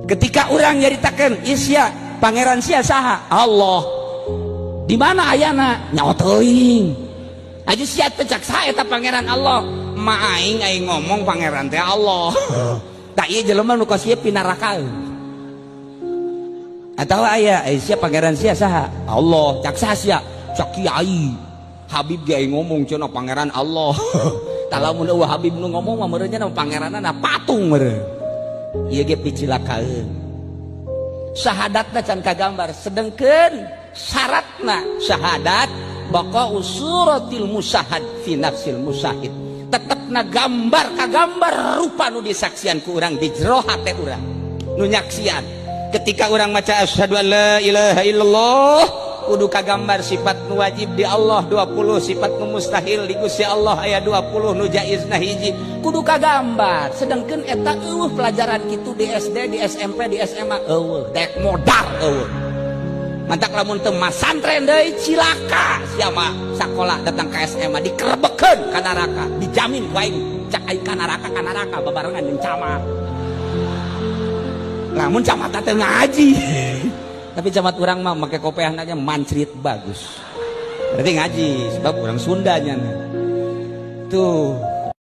Ketika orang nyaritakeun isya, pangeran sia saha? Allah. Di mana ayana? Nyawa teuing. Aja sia teh cak saha eta pangeran Allah? Ma aing aing ngomong pangeran teh Allah. Tak ieu jelema nu kos ieu pinarakaeun. Atau aya, eh, sia pangeran sia saha? Allah. Cak saha sia? Cak kiai. Habib ge aing ngomong cenah pangeran Allah. Tah, lamun eueuh Habib nu ngomong mah meureun nya pangeranna patung meureun. Ieu ge picilakaeun. Syahadatna can kagambar, sedengkeun syaratna syahadat baqa'u suratil musyahad fi nafsil musyahid. Tetepna gambar kagambar rupa nu disaksian ku urang di jero hate urang nu nyaksian. Ketika urang maca asyhadu an la ilaha illallah, kudu kagambar sifat nu wajib di Allah 20, sifat nu mustahil di Gusti Allah aya 20, nu jaizna hiji, kudu kagambar. Sedangkan eta eueuh pelajaran kitu di SD, di SMP, di SMA, eueuh. Dek modar eueuh. Mantak lamun teu masantren deui, cilaka sia mah. Sakola datang ke SMA dikerebekeun ka neraka, dijamin ku aing. Cak aing ka neraka, ka neraka babarengan jeung camat, lamun camat teh ngaji. Tapi camat urang mah make kopeahna mancrit bagus, berarti ngaji, sebab orang Sundanya tuh.